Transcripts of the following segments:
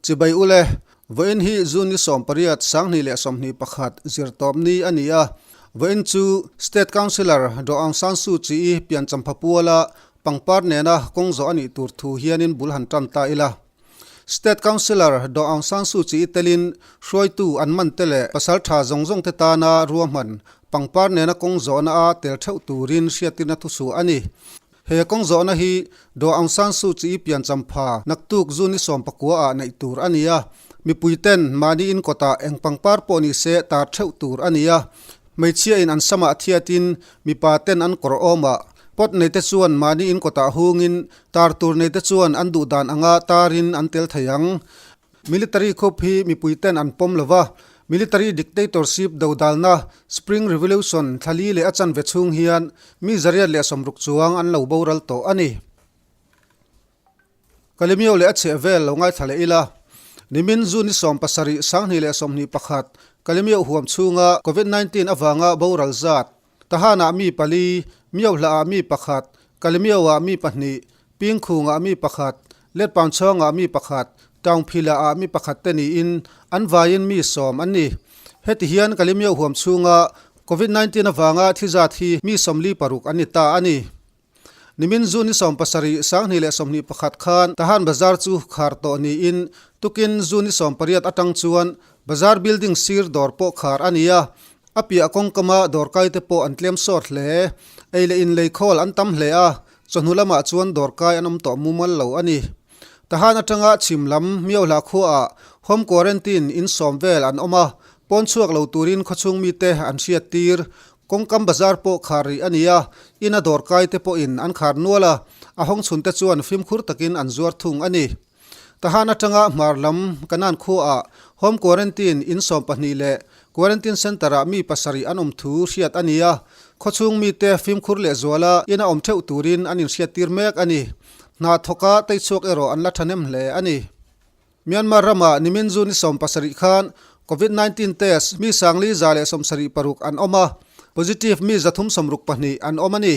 Chibai ule, vawiin hi June ni 18, 2021 zirtawp ni a ni a. Vawiin chu State Councillor Daw Aung San Suu Kyi pianchampha puala pangpar nena kawng zawh a nih tur thu hianin bul han tan ta ila. State Councillor Daw Aung San Suu Kyi telin hruaitu an man te leh pasal tha zawng zawng te tana ruahman pangpar nena kawng zawhna a tel theuh turin hriattirna thuchhuah a ni. He kawng zawhna hi Daw Aung San Suu Kyi pianchampha naktuk June ni 19 ah neih tur a ni a. Mipui ten mahni in kawtah eng pangpar pawh ni se tar theuh tur a ni a. Hmeichhia in an samah thiatin mipa ten an kawr awmah pot nei te chuan mahni in kawtah hungin tar tur nei te chuan an duh dan anga tarin an tel thei ang. Military khup hi mipui ten an pawm lo va, military dictatorship dodalna Spring Revolution thla li leh a chanve chhung hian mi 160 chuang an lo boral tawh a ni. Kalemio leh a chheh vel lo ngaithla leh ila, nimin June ni 17, 2021 Kalemio huam chhunga Covid 19 avanga boral zat, Tahanah mi pali, Miohlaah mi pakhat, Kalemioah mi pahnih, Pingkhungah mi pakhat, Letpangchhawngah mi pakhat, Taungphilaah mi pakhat te niin an vaiin mi sawm an ni. Heti hian Kalemio huam chhunga Covid 19 avanga thi zat hi mi 46 an ni ta a ni. Nimin June ni 17, 2021 khan Tahan Bazar chu khar tawh niin tukin June ni 18 atang chuan Bazar building sir dawr pawh khar a ni a, A piah kawngkama dawrkai te pawh an tlem sawt hle. Ei leh in lei khawl an tam hle a, chawhnu lamah chuan dawrkai an awm tawh mumal lo a ni. Tahan atanga chhim lam Miohla khuaah home quarantine in sawm vel an awm a, pawn chhuak lo turin khawchhung mite an hriat tir. Kawngkam bazar pawh khar rih a ni a, ina dawrkai te pawhin an khar nual a, a hawng chhunte chuan fimkhur takin an zuar thung a ni. Tahan atanga hmar lam Kanan khuaah Home Quarantine in 12 leh Quarantine Centre-ah mi pasarih an awm thu hriat a ni a, khawchhung mite fimkhur lehzuala ina awm theuh turin an inhriattir mek a ni. Hna thawka teichhuak erawh an la thahnem hle a ni. Myanmar ramah nimin June ni 17 khan Covid 19 test mi 5176 an awm a, positive mi 362 an awm a ni.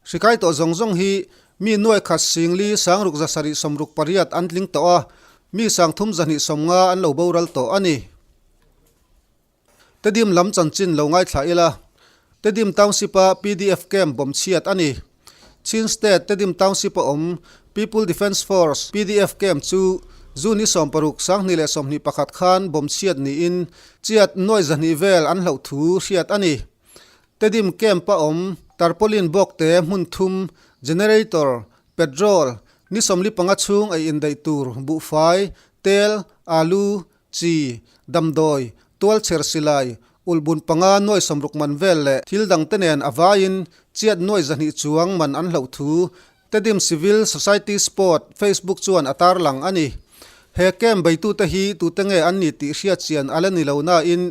Hrikai tawh zawng zawng hi mi nuai khat singli sangruk zasarih sawmruk pariat an tling tawh a, mi sangthum zahnih sawmnga an lo boral tawh a ni. Tedim lam chanchin lo ngaithla ila, Tedim Township-a pdf camp bawm chhiat a ni. Chin State Tedim Township-a awm People Defence Force, pdf, camp chu June ni 16, 2021 khan bawm chhiat niin chiat nuai zahnih vel an hloh thu hriat a ni. Tedim camp-a awm tarpaulin bawk te hmun thum, generator, petrol, ni 45 chhung ei indaih tur, buhfai, tel, alu, chi, damdawi, tualchher silai, ulhbun panga nuai 60 man vel leh thil dangte nen a vaiin chiat nuai 200 chuang man an hloh thu Tedim Civil Society Sport Facebook chuan a tarlang a ni. He camp beitute hi tute nge an ni tih hriatchian a la ni lo nain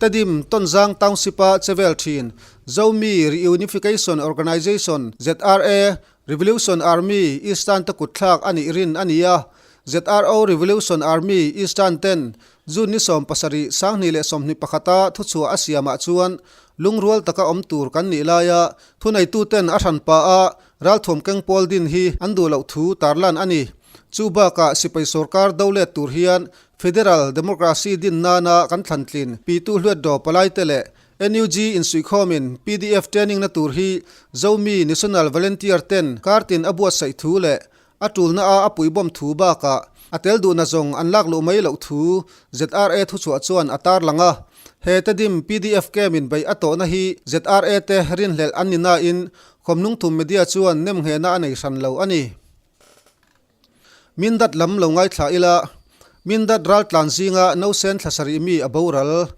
Tedim Tonzang Township-a chevel thin Zomi Reunification Organization, ZRA, Revolution Army Eastern te kutthlak a nih rin a ni a. ZRO Revolution Army Eastern ten June ni 17, 2021-a thuchhuah a siamah chuan lungrual taka awm tur kan nih laia thuneituten a hranpa a Ralthuam keng pawl din hi an duh loh thu tarlan a ni. Chu bakah sipai sorkar do let tur hian Federal Democracy din nana kan thlantlin Pitu Hluatdaw palaite leh NUG insuihkhawmin pdf training na tur hi Zomi National Volunteer ten kartin a buatsaih thu leh a tulna a a puibawm thu bakah a tel duhna zawng an lak luh mai loh thu ZRA thuchhuah chuan a tarlang a. He Tedim pdf camp in beih a tawhna hi ZRA te rinhlelh an ni nain Khawmnungthum media chuan nemnghehna a nei hran lo a ni. Mindat lam lo ngaithla ila, Mindat raltlan zinga nausen thla sarih mi a boral.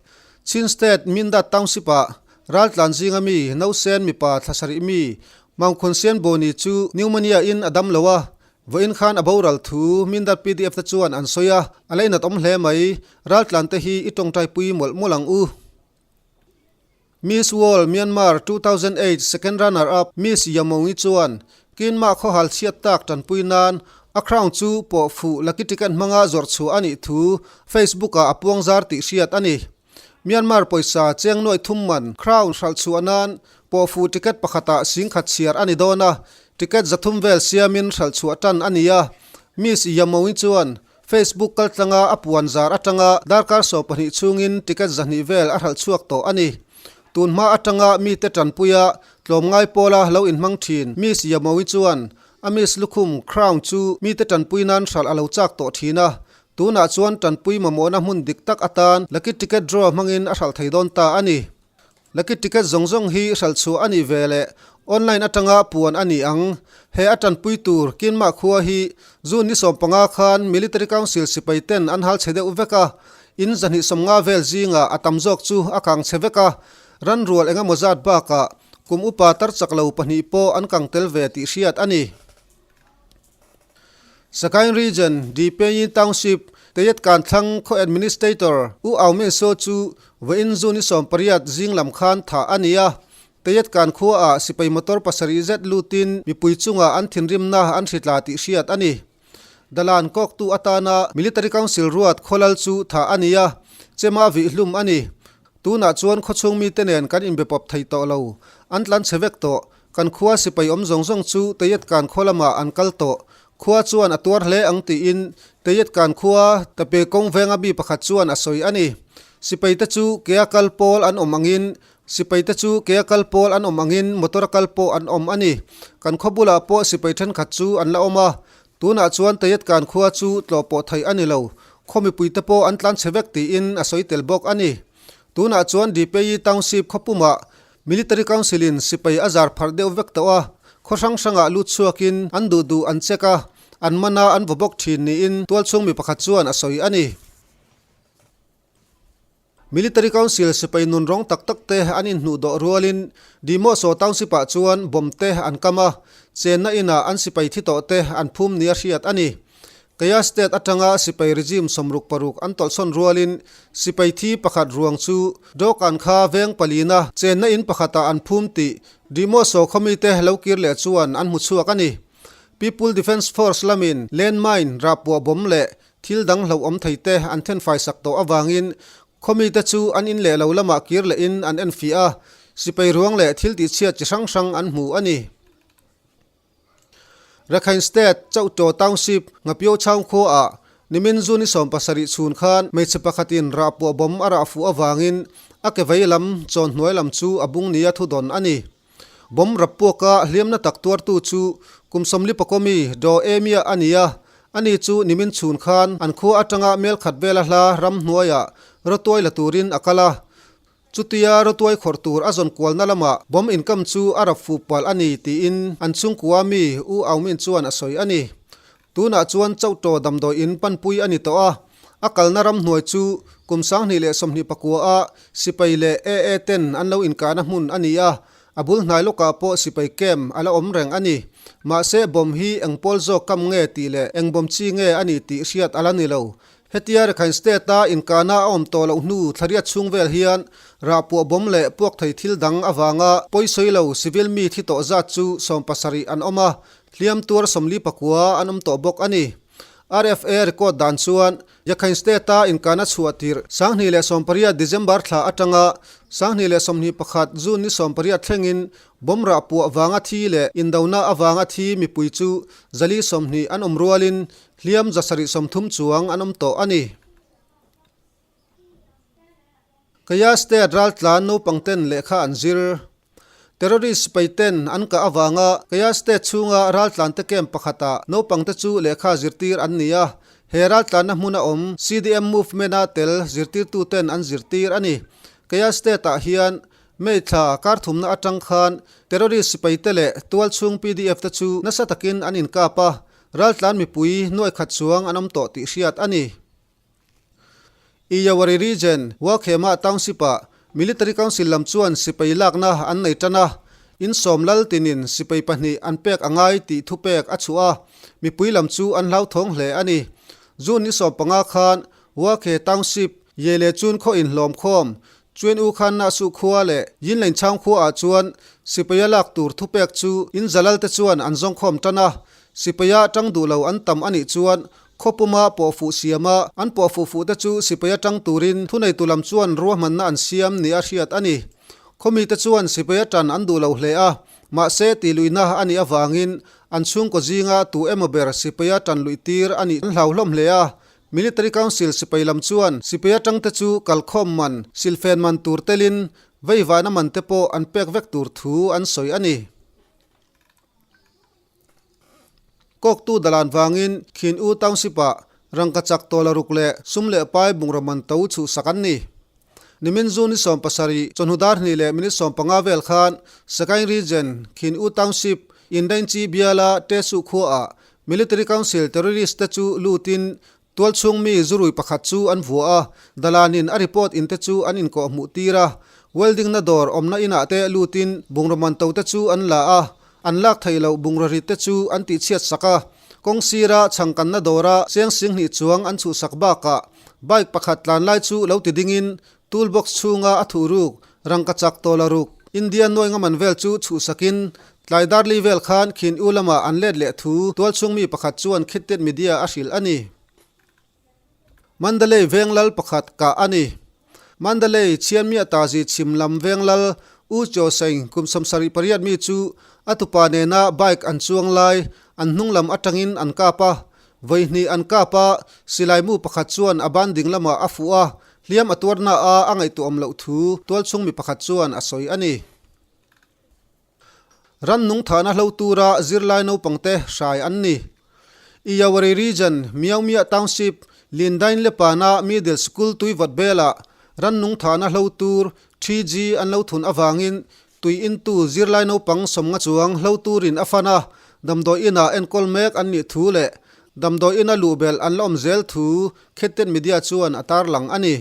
Chin State Mindat Township-ah raltlan zinga mi nausen mipa thla sarih mi Maungkhun Sianbawni chu pneumonia in a dam lo a, vawiin khan a boral thu Mindat pdf te chuan an sawi a, a leinat awm hle mai, raltlan te hi i tawngtaipui mawlh mawlh ang u. Miss World Myanmar 2008 second runner up Miss Yamongi chuan Kinmah khawhal chhiat tak tanpui nan a crown chu pawh fuh lucky ticket hmanga zawrh chhuah a nih thu Facebook ah a puang zar tih hriat a ni. Myanmar pawisa cheng nuai thum man crown hralh chhuah nan pawh fuh ticket pakhatah singkhat chhiar a ni dawn a, ticket 300 vel siamin hralh chhuah tan a ni a. Miss Yamongi chuan. Facebook kaltlanga a puan zar atanga darkar 12 chhungin ticket 200 vel a hralh chhuak tawh a ni. Tun hma atanga mite tanpuia tlawmngai pawla lo inhmang thin Miss Yamowi chuan a Miss lukhum crown chu mite tanpui nan hralh a lo chak tawh thin a. Tunah chuan tanpui mamawhna hmun dik tak atan lucky ticket draw hmangin a hralh thei dawn ta a ni. Lucky ticket zawng zawng hi hralh chhuah a nih ve leh online atanga puan a ni ang. He a tanpui tur Kinmah khua hi June ni 15 khan Military Council sipai ten an hal chhe deuh vek a, in 250 vel zingah a tam zawk chu a kang chhe vek a, ran rual eng emaw zat bakah kum upa tar chak lo pahnih pawh an kang tel ve tih hriat a ni. Sagaing Region, Dipei Township, Teyet Kan thlang khaw Administrator U Aung Min Saw chu vawiin June ni 18 zing lam khan thah a ni a. Teyet Kan khuaah sipai motor pasarih zet lutin mipui chungah an thinrimna an hritla tih hriat a ni. Dalan kawktu atana Military Council ruat khawlal chu thah a ni a, chema vih hlum a ni. Tunah chuan khawchhung mite nen kan inbe pawp thei tawh lo, an tlan chhe vek tawh. Kan khua sipai awm zawng zawng chu Teyet Kan khua lamah an kal tawh. Khua chuan a tuar hle ang tiin Teyet Kan khua Tape kawng venga mi pakhat chuan a sawi a ni. Sipai te chu kea kal pawl an awm angin Sipai te chu kea kal pawl an awm angin motor a kal pawh an awm a ni. Kan khaw bulah pawh sipai thenkhat chu an la awm a. Tunah chuan Teyet Kan khua chu tlawh pawh theih a ni lo. Khaw mipui te pawh an tlan chhe vek tiin a sawi tel bawk a ni. Tunah chuan Dipei Township khaw pumah Military Council in sipai a zar pharh deuh vek tawh a, khaw hrang hrangah lut chhuakin an duh duh an check a, an man a an vaw bawk thin niin tualchhung mi pakhat chuan a sawi a ni. Military Council sipai nun rawng tak tak te an inhnuh dawh rualin Dimoso Township ah chuan bomb te an kam a, chenna inah an sipai thi tawh te an phum nia hriat a ni. Kaya State atanga sipai regime 66 an tawlhsawn rualin sipai thi pakhat ruang chu dawhkan kha veng palina chenna in pakhatah an phum tih Dimoso khawmite lo kir leh chuan an hmu chhuak a ni. People Defence Force lamin landmine, rahpuah bomb leh thil dang hlauhawm theite an thenfai sak tawh avangin khawmite chu an in leh lo lamah kir lehin an enfiah a, sipai ruang leh thil tihchhiat chi hrang hrang an hmu a ni. Rakhine State, Chauhtaw Township, Ngapio Chhaung khuaah nimin June ni 17 chhun khan hmeichhe pakhatin rahpuah bomb a rah fuh avangin a ke vei lam chawn hnuai lam chu a bung nia thudawn a ni. Bomb rap puaka hliamna tak tuartu chu kum 44 mi Daw Emia a ni a, ani chu nimin chhun khan an khua atanga mel khat vela hla ram hnuaiah rawtuai la turin a kal a. Chutia rawtuai khawrh tur a zawn kualna lamah bomb inkam chu a rap fuh palh a ni tiin an chhungkua mi U Aung Min chuan a sawi a ni. Tunah chuan Chauhtaw damdawi in panpui a ni tawh a, a kalna ramhnuai chu kum 2029 a sipai leh AA ten an lo inkahna hmun a ni a, a bul hnai lawkah pawh sipai camp a la awm reng a ni. Mahse bomb hi eng pawl zawk kam nge tih leh eng bomb chi nge a ni tih hriat a la ni lo. Hetia Rakhine State-a inkahna a awm tawh loh hnu thlariat chhung vel hian rahpuah bomb leh puak thei thil dang avanga pawisawi lo civil mi thi tawh zat chu 70 an awm a, hliam tuar 49 an awm tawh bawk a ni. RFA record dan chuan Rakhine State-a inkahna chhuah tirh 2018 December thla atanga 2021 June ni 18 thlengin bomb rahpuah vanga thi leh indona avanga thi mipui chu 420 an awm rualin Hliam 730 chuang an awm tawh a ni. Kaya State raltlan naupang ten lehkha an zir. Terrorist sipai ten an kah avanga Kaya State chhunga raltlan te camp pakhatah naupang te chu lehkha zirtir an ni a. He raltlanna hmuna awm CDM movement a tel zirtirtu ten an zirtir a ni. Kaya State ah hian May thla kar thumna atang khan terrorist sipai te leh tualchhung PDF te chu nasa takin an inkap a, Raltlan mipui nuai khat chuang an awm tawh tih hriat a ni. Iyawari Region, Wakhema Township-ah Military Council lam chuan sipai lakna an nei tan a, insawm lal tinin sipai pahnih an pek a ngai tih thupek a chhuah a, mipui lam chu an hlauthawng hle a ni. June ni 15 khan Wakhe Township, Yele chun khaw inhlawm khawm, Chuan U Khan Na Su khua leh Yin Leng Chhang khua ah chuan sipaia lak tur thupek chu in zalal te chuan an zawng khawm tan a, sipaia tang duh lo an tam a nih chuan khaw puma pawh fuh siam a, an pawh fuh fuh te chu sipaia tang turin thuneitu lam chuan ruahmanna an siam nia hriat a ni. Khaw mite chuan sipaia tan an duh lo hle a, mahse tihluihna a nih avangin an chhungkaw zinga tu emaw ber sipaia tan luih tir a nih an hlauhlawm hle a. Military Council sipai lam chuan sipai atangte chu kalkhawm man, silfen man tur telin veivahna man te pawh an pek vek tur thu an sawi a ni. Kawktu dalan vangin Khin U Township-ah rangkachak tawla ruk leh sum leh pai bungraw man to chhuhsak an ni. Nimin June ni 70 chawhnu dar hnih leh minute 15 vel khan Sagaing Region, Khin U Township, Indainchi biala Tesu khuaah Military Council terrorist te chu lutin tualchhung mi zurui pakhat chu an vua a, dalanin a report in te chu an inkawh hmuh tir a, welding na dawr awmna inah te lutin bungraw man to te chu an la a, an lak theih loh bungraw rit te chu an tihchhiat sak a, kawng sira chhangkanna dawra cheng singhnih chuang an chhuhsak bakah bike pakhat tlan lai chu lo ti dingin tool box chhunga a thuh ruk rangkachak tawla ruk India nuai ngaman vel chu chhuhsakin tlai darli vel khan Khin U lamah an let leh thu tualchhung mi pakhat chuan Khittet Media a hrilh a ni. Mandalay veng lal pakhat kah a ni. Mandalay Chhianmiahtazi chhim lam veng lal U Kyaw Sein kum 78 mi chu a tupa nena bike an chuang lai an hnung lam atangin an kap a. Vawi hnih an kap a, silai mu pakhat chuan a ban ding lamah a fuh a, hliam a tuarna a a ngaihtuahawm loh thu tualchhung mi pakhat chuan a sawi a ni. Rannung thahna hlo tura zirlai naupangte hrai an ni. Iyawari Region, Myaungmya Township, Lindain Lepana Middle School tuivat belah rannung thahna hlo tur 3G an lo thun avangin tui intu zirlai naupang sawmnga chuang hlo turin a fan a, damdawi inah enkawl mek an nih thu leh damdawi ina luhbelh an la awm zel thu Khettet Media chuan a tarlang a ni.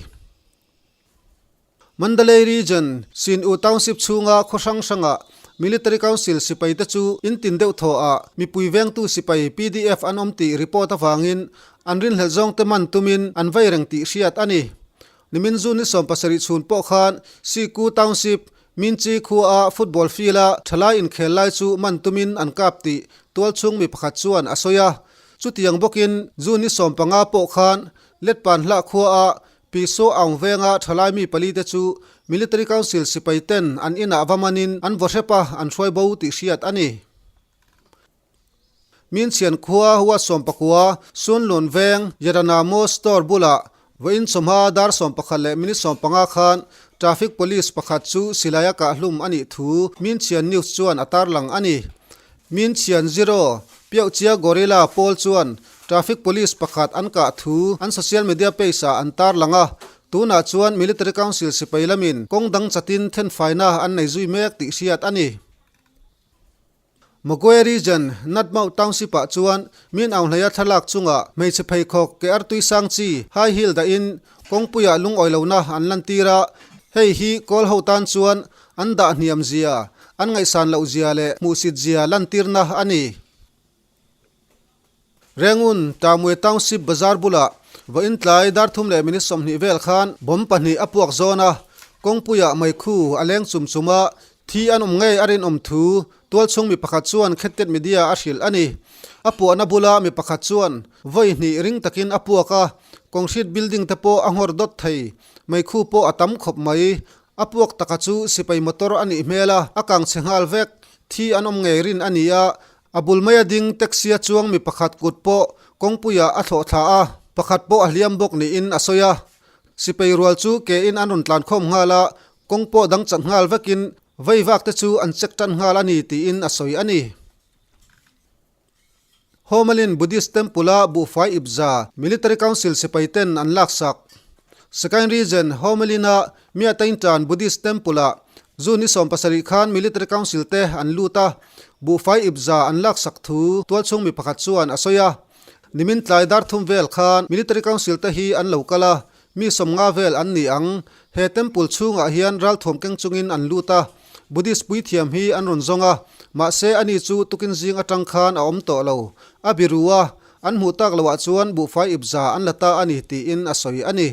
Mandalay Region, Sin U Township chhunga khaw hrang hrangah Military Council sipaite chu in tin deuh thaw ah mipui vengtu sipai PDF an awm tih report avangin an rinhlelh zawngte man tumin an vei reng tih hriat a ni. Nimin June ni 70 chhun pawh khan Siku Township, Minchi khua a football field a thalai inkhel lai chu man tumin an kap tih tualchhung mi pakhat chuan a sawi a. Chutiang bawkin June ni 15 pawh khan Letpan hlah khua a Pi Saw Aung venga thalai mi pali te chu Military Council sipai ten an inah va manin an vaw hrep a, an hruai bo tih hriat a ni. Minchhian khua Hua 19 Sunlun veng Yarana Mo Store bulah vawiin chawhma dar 11 leh minute 15 khan Traffic Police pakhat chu silai a kah hlum a nih thu Minchhian News chuan a tarlang a ni. Minchhian Zero, Piauhchia Gorilla pawl chuan Traffic Police pakhat an kah thu an social media page ah an tarlang a, tunah chuan Military Council sipai lamin kawng dang chatin thenfaina an nei zui mek tih hriat a ni. Magwe Region, Natmauh Township ah chuan min Aunghleia thlalak chungah hmeichhe pheikhawk ke artui sang chi, high heel dahin kawngpuiah lungawi lohna an lantir a, hei hi kawl ho tan chuan an dah hniam zia, an ngaihsan loh zia leh hmuhsit zia lantirna a ni. Rengun, Tamwe Township bazar bulah vawiin tlai dar thum leh minute 20 vel khan bomb pahnih a puak zawn a, kawngpuiah meikhu a leng chum chum a, thi an awm ngei a rinawm thu tualchhung mi pakhat chuan Khettet Media a hrilh a ni. A puahna bula mi pakhat chuan vawi hnih ring takin a puak a, concrete building te pawh a nghawr dawt thei, meikhu pawh a tam khawp mai. A puak taka chu sipai motor a nih hmel a, a kang chhe nghal vek. Thi an awm ngei rin a ni a, a bul maia ding taxi a chuang mi pakhat kut pawh kawngpuiah a thlawh thla a, pakhat pawh a hliam bawk niin a sawi a. Sipai rual chu ke in an rawn tlan khawm nghal a, kawng pawh dang chat nghal vekin veivak te chu an check tan nghal a ni tiin a sawi a ni. Homalin Buddhist Temple-a buhfai ipza Military Council sipai ten an laksak. Sagaing Region, Homalin-a Miataintan Buddhist Temple-ah June ni 70 khan Military Council te an lut a, buhfai ipza an laksak thu tualchhung mi pakhat chuan a sawi a. Nimin tlai dar thum vel khan Military Council te hi an lo kal a, Mi 50 vel an ni ang. He temple chhungah hian ralthuam keng chungin an lut a, Buddhist puithiam hi an rawn zawng a, mahse ani chu tukin zing atang khan a awm tawh lo. A biru a, an hmuh tak loah chuan buhfai ipza an la ta a ni tiin a sawi a ni.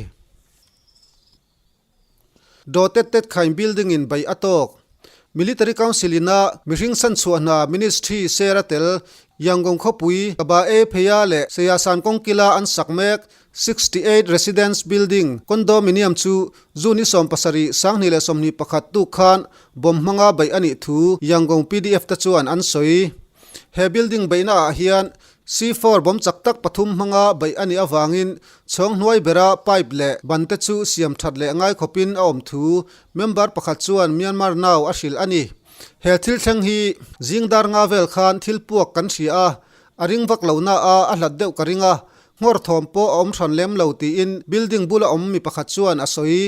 Dawtet tet khain building in beih a tawk. Military Council in a mihring sanchhuah hna Ministry ser a tel Yangon khawpui Kaba E Pheia leh Seyasan kawngkila an sak mek 68 Residence Building condominium chu June ni 70 2021 tuk khan bomb hmanga beih a nih thu Yangon PDF te chuan an sawi. He building beihna ah hian. C4 bomb chak tak pathum hmanga beih a nih avangin chhawng hnuai bera pipe leh ban te chu siam that leh ngai khawpin a awm thu member pakhat chuan Myanmar Now a hrilh a ni. He thil thleng hi zing dar nga vel khan thil puak kan hria a, a ring vak lo na a, a hlat deuh ka ring a, nghawr thawm pawh a awm hran lem lo tiin building bula awm mi pakhat chuan a sawi.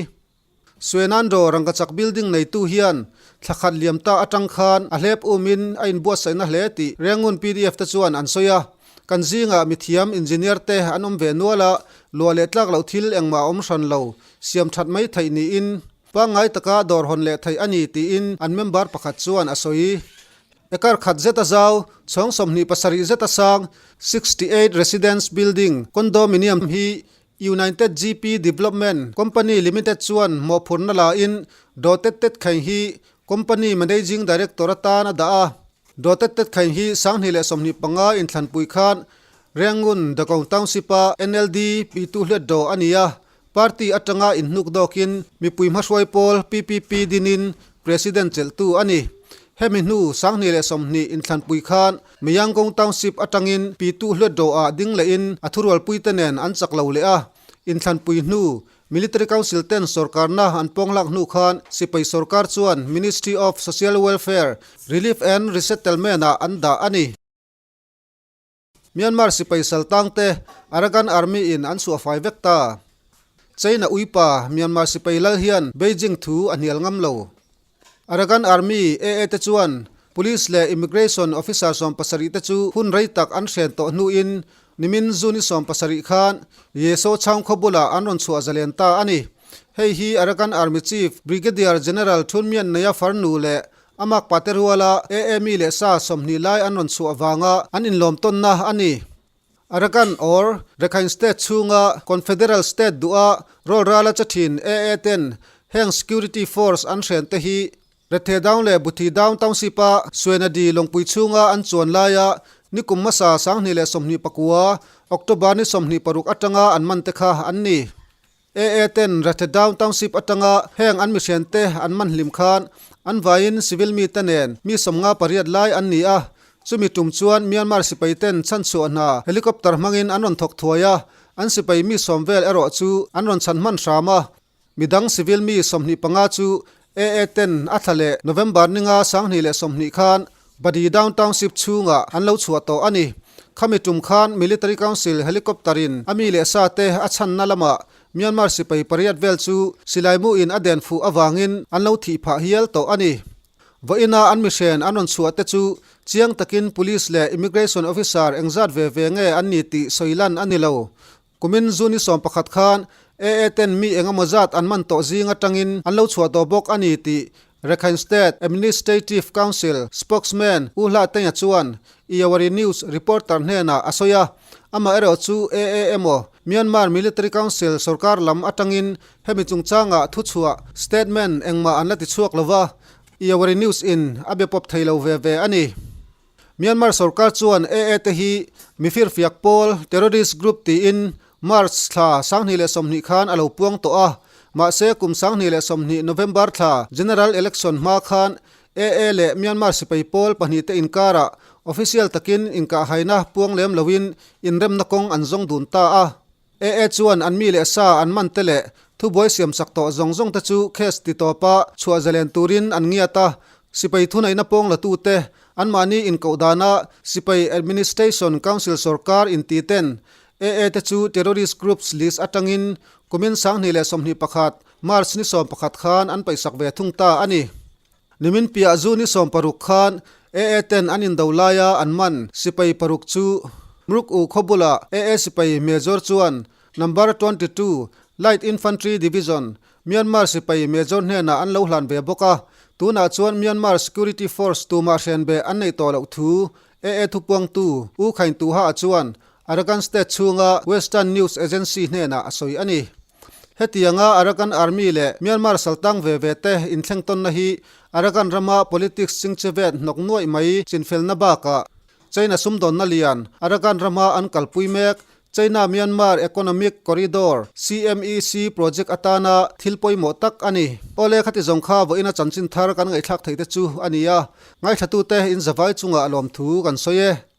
Suenando rangkachak building neitu hian thla khat liam ta atang khan a hlep umin a inbuatsaihna hle tih Rangoon pdf te chuan an sawi a. Kan zingah mithiam engineer te an awm ve nual a, luah leh tlak loh thil engmah a awm hran lo, siam that mai theih niin pangngai taka dawr hawn leh theih a ni tiin an member pakhat chuan a sawi. Acre khat zeta zau, chhawng 27 zeta sang, 68 Residence Building condominium hi United GP Development Company Limited chuan mawhphurhna la in Dotet Tet Khaing hi Company Managing Director atan a dah a. Dotet Tet Khaing hi 2025 inthlanpui khan Rangoon Dakong Township a NLD pitu hlet do a ni a. Party atanga inhnuk dawkin mipui hmahruai pawl PPP dinin President chelhtu a ni. Hemi hnu 2020 inthlanpui khan Meyangkong Township atangin Pitu Hluatdaw-ah ding lehin a thurualpuite nen an chak lo leh a. Inthlanpui hnu, Military Council ten sorkarna an pawnglak hnu khan sipai sorkar chuan Ministry of Social Welfare, Relief and Resettlement-ah an dah a ni. Myanmar sipai saltangte Arakan Army-in an chhuahfai vek ta. China uipa Myanmar sipai lal hian Beijing thu a hnial ngam lo. Arakan Army, AA, te chuan Police leh Immigration officer 70 te chu hun rei tak an hren tawh hnuin nimin June 17 khan Yeso Chhang khaw bulah an rawn chhuah zalen ta a ni. Hei hi Arakan Army Chief Brigadier General Thun Myint Naya farnu leh a makpa te ruala AA mi leh sa 20 lai an rawn chhuah vanga an inlawm tawnna a ni. Arakan or Rakhine State chhunga Confederal State duha rawl rala che thin AA ten heng security force an hren te hi Rethe Down leh Buthi Down Township a Suenadi lawngpui chhunga an chuan laia nikum hmasa 2029 October ni 26 atanga an man te kha an ni. AA ten Rethe Down Township atanga heng an mihrian te an man hlim khan an vaiin civil mi te nen mi 58 lai an ni a, chumi tum chuan Myanmar sipai ten chhanchhuah hna helicopter hmangin an rawn thawk thuai a, an sipai mi 10 vel erawh chu an rawn chhan hman hram a. Midang civil mi 25 chu AA ten a thla leh November ninga 2020 khan Badi Down Township chhungah an lo chhuah tawh a ni. Khami tum khan Military Council helicopter in a mi leh sa te a chhanna lamah Myanmar sipai pariat vel chu silai mu in a den fuh avangin an lo thih phah hial tawh a ni. Vawiina an mihren an rawn chhuah te chu chiang takin Police leh Immigration Officer engzat ve ve nge an ni tih sawi lan a ni lo. Kumin June 11 khan AA ten mi eng emaw zat an man tawh zing atangin an lo chhuah tawh bawk a ni tih Rakhine State Administrative Council spokesman U Hla Tengya chuan Iawari News reporter hnenah a sawi a. Amaherawh chu AA emaw Myanmar Military Council sorkar lam atangin hemi chungchangah thuchhuah statement engmah an la tichhuak lova, Iawari News in a be pawp thei lo ve ve a ni. Myanmar sorkar chuan AA te hi mifirfiak pawl, terrorist group, tiin March thla 2020 khan a lo puang tawh a. Mahse, kum 2020 November thla General Election hma khan AA leh Myanmar sipai pawl pahnih te inkarah official takin inkahhaina puang lem loin inremna kawng an zawng dun ta a. AA chuan an mi leh sa an man te leh thubuai siam sak tawh zawng zawng te chu case ti tawpa chhuah zalen turin an ngiat a, sipai thuneihna pawng la tute anmahni inkoh dana Sipai Administration Council sorkar inti ten AA te chu terrorist groups list atangin kumin 2021 March ni 11 khan an paihsak ve thung ta a ni. Nimin piah zu ni 60 khan AA ten an indo laia an man sipai paruk chu Mruk U khaw bulah AA sipai Major chuan Number 22 Light Infantry Division Myanmar sipai Major hnenah an lo hlan ve bawk a, tunah chuan Myanmar Security Force tumah hren beh an neih tawh loh thu AA thupuangtu U Khain Tuha chuan Arakan State chhunga Western News Agency hnenah a sawi a ni. Hetianga Arakan Army leh Myanmar saltang ve ve te inthleng tawnna hi Arakan rama politics chingchevet hnawk nuaih mai chinfelna bakah China sumdawnna lian Arakan rama an kalpui mek China-Myanmar Economic Corridor, CMEC, project atana thil pawimawh tak a ni. Awle khati zawng kha vawiina chanchin thar kan ngaihthlak theih te chu a ni a, ngaithlatute in zavai chungah lawmthu kan sawi e.